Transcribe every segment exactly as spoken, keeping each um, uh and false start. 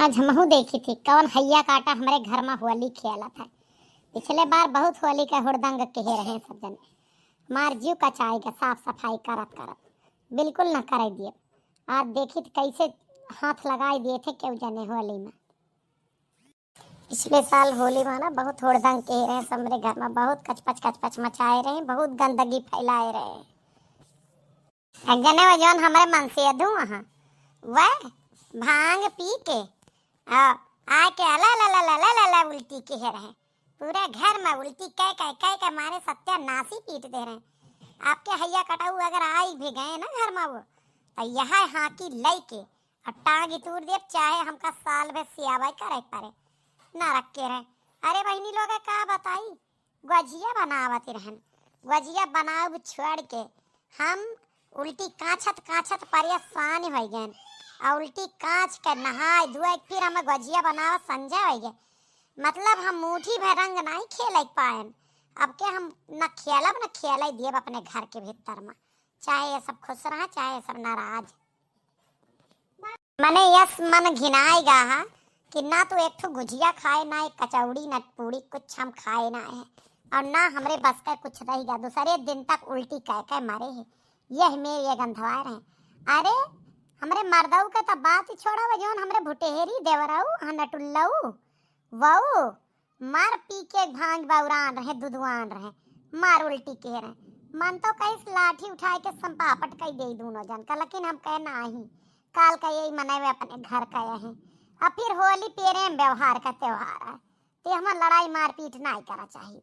आज हमहू देखी थी कौन हैया काटा हमरे घर मा होली खेलत है। पिछले बार बहुत होली के हुड़दंग किहे रहे सब जने। हमार जीव कचाई के साफ सफाई करत करत बिल्कुल न करे दिए। आज देखी थी कैसे हाथ लगाई दिए थे केहू जने होली मा। पिछले साल होली मा ना बहुत हुड़दंग किहे रहे सब, हमरे घर मा बहुत कचपच कचपच मचाए रहे, बहुत गंदगी फैलाए रहे। एक जने वो जौन हमरे मनसेधू अहा, वह भांग पी के आ, आके अला ला ला ला ला ला ला उल्टी किहे रहे। पूरे घर मा उल्टी कह कह कह के मारे सत्यानाशी पीट दे रहे। आपके हैया कटाऊ अगर आई भी गए ना घर मा वो, तो यह हाकी लई के और टांग ही तूर देब, चाहे हमका साल भर सियावाई करे पड़े, ना रख के रहे। अरे बहिनी लोग का बताई, गोजिया बनावत रहन। गोजिया बनाउब छोड़ के हम उल्टी काछत काछत परेशान होइ गएन। आ उल्टी काछ के नहाए धोए के फिर हम गोजिया बनावत संझा होइ गए। मतलब हम मुट्ठी भर रंग नाहीं खेले पाएन। अब के हम न खेलब न खेले दियब अपने घर के भीतर मा, चाहे ये सब खुश रहा चाहे ये सब नाराज। मने यस मन घिनाए गा हा कि ना तो एक ठो गुजिया खाए, ना एक कचौड़ी, ना पूड़ी, कुछ हम खाए ना है। और ना हमरे बस का कुछ रह गया, दूसरे दिन तक उल्टी कह कह मरे है। यह मेरे ये गंधवार है। अरे हमरे मर्दऊ के तो बात ही छोड़ा, वो जौन हमरे भुटेहरी देवरऊ हाँ नटुल्लऊ, वऊ मार पी के भांग बौरान रहे, दुदुआन रहे, मार उल्टी के रहे। मन तो कहिस लाठी उठाए के संपापट कई दे दोनों जन का, लेकिन हम कहे नाही, काल का यही मनावे अपने घर का यही। अब फिर होली प्रेम व्यवहार का त्योहार है, ते हमार लड़ाई मारपीट नाही करा चाहिए,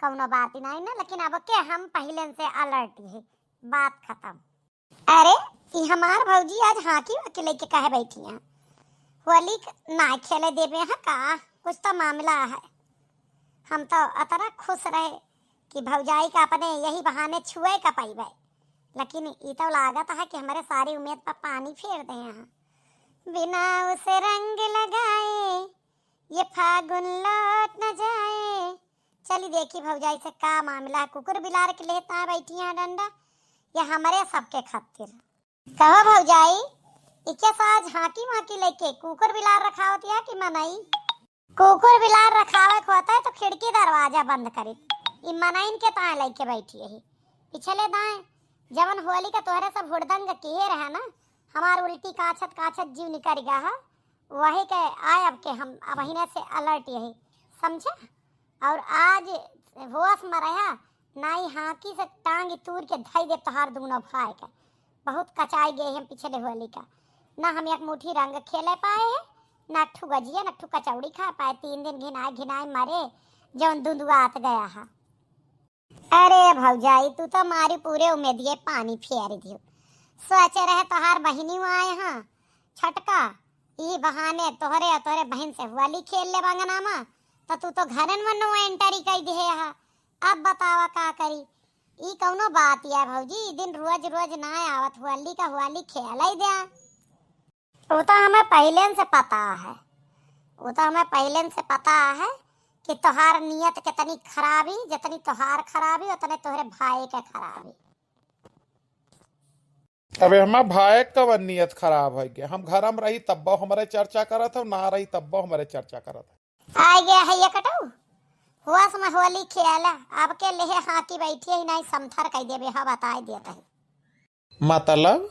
कौनो बात ही नाही ना। लेकिन अब के हम पहले से अलर्ट है, बात खत्म। अरे, ई हमार भौजी आज हाकी वाकी लेके काहे बैठी हैं? होली क-, ना खेले देबे हैं का? कुछ तो मामला है। हम तो अतना खुश रहे कि भौजाई का अपने यही बहाने छुए का पाइबे, लेकिन ई तो लागत है कि हमरे सारी उम्मीद पर पानी फेर दे हैं। बिना उसे रंग लगाए ये फागुन लौट न जाए। चली देखी भौजाई से का मामला है, कुकुर बिलार के लेता बैठी हैं डंडा, ये हमरे सबके खातिर। कहो भौजाई, इके साज हाकी माकी लेके कुकुर बिलार रखावत या कि मनई? कुकुर बिलार रखावे के होता है तो खिड़की दरवाजा बंद करी, ई मनइन के ताए लेके बैठी है। पिछले दाएं जवन होली का तोहरे सब हुड़दंग किहे रहे ना, हमार उल्टी काछत काछत जीव निकल गया है, वही के आए अब के हम अब हिने से अलर्ट यही, समझे? और आज होश में रहा, नाई हाकी से टांग तूर के धई दे तोहार दोनों भाई के। बहुत कचाई गए हम पिछले होली का, ना हम एक मुट्ठी रंग खेले पाए हैं, ना ठू गजिया ना ठू कचौड़ी खा पाए। तीन दिन घिनाए घिनाए मरे, जौन दुंदुआत गया है। अरे भौजाई, तू तो मारी पूरे उमेदिये पानी फेर दियो। सोचे रहे तोहार बहिनी आए हाँ छटका, ई बहाने तोहरे और तोहरे बहन से होली खेल ले अंगना मा, तो तू तो घरन में नो एंट्री कर दिहे हा। अब बतावा का करी? ई कौनो बात या भौजी, ई दिन रोज रोज ना आवत, होली का होली खेल ही द्या। वो तो हमें पहले से पता है, वो तो हमें पहले से पता है कि तोहार नियत कितनी खराबी, जितनी तोहार खराबी उतने तोहरे भाई के खराबी। अबे हमार भाई कवन नियत खराब है के? हम घर में रही तब्बो हमरे चर्चा करत हो, ना रही तब्बो हमरे चर्चा करत हो। आ गया है ये कटऊ, होश में होली खेला, अब के लेहे हाकी बैठी है, नहीं समथर कह देबे, हाँ बताए देत है। मतलब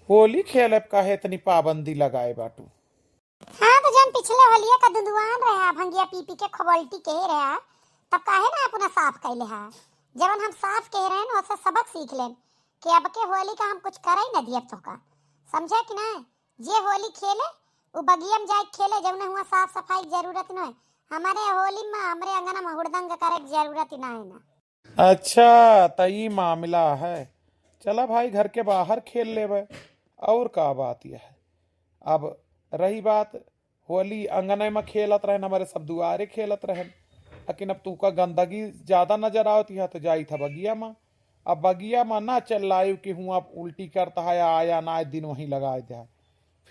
होली खेले पे काहे इतनी पाबंदी लगाए बाटू? हाँ, तो जन पिछले होलिया का दुंदुआन रहा, भंगिया पी पी के खबल्टी के रहा, तब काहे ना अपना साफ कैले हा? जवन हम साफ कह रहे हैं, उससे सबक सीख लेन कि अब के होली का हम कुछ करे ही ना दियब तोहका, समझे कि ना? जे होली खेले, उ बगिया में जाए खेले, जौने हुआ साफ सफाई के जरूरत न है। हमारे होली में, हमरे अंगना में हुड़दंग करे के जरूरत ही ना है ना। अच्छा, त ई मामला है। चला भाई, घर के बाहर खेल लेबे, और का बात यह है। अब रही बात होली, अंगने में खेलत रहन, हमारे सब दुआरे खेलत रहन, लेकिन अब तू का गंदगी ज्यादा नजर आवत है तो जाई था बगिया में। अब बगिया में ना चल लायु कि हुआ उल्टी करता है, आया ना दिन वहीं लगा दे है।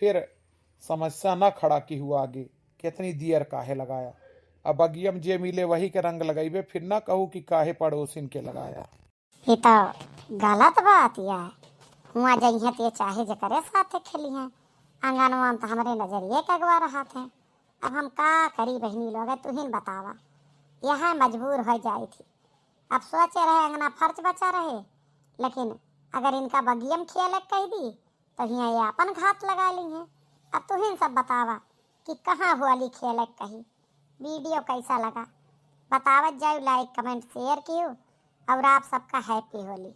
फिर समस्या ना खड़ा की हुआ आगे, कितनी दियर काहे लगाया। अब बगिया में जे मिले वही के रंग लगाइबे, फिर ना कहू कि काहे पड़ोसिन के लगाया। ये तो गलत बात या है। हुआ जइहें तो ये चाहे जेकरे साथे खेलिहें, अंगनवा में तो हमरे नजरिए के अगवा रहत हैं। अब हम का करी बहिनी लोग, तुहिन बतावा। यह मजबूर हो जाई थी। अब सोचे रहे अंगना फर्श बचा रहे, लेकिन अगर इनका बगिया में खेले के कह दी तो हियाँ ये अपन घात लगा ली हैं। अब तुहिन सब बतावा कि कहाँ होली खेले के कही। वीडियो कैसा लगा बतावत जाऊ, like comment share कियो और आप सबका happy होली।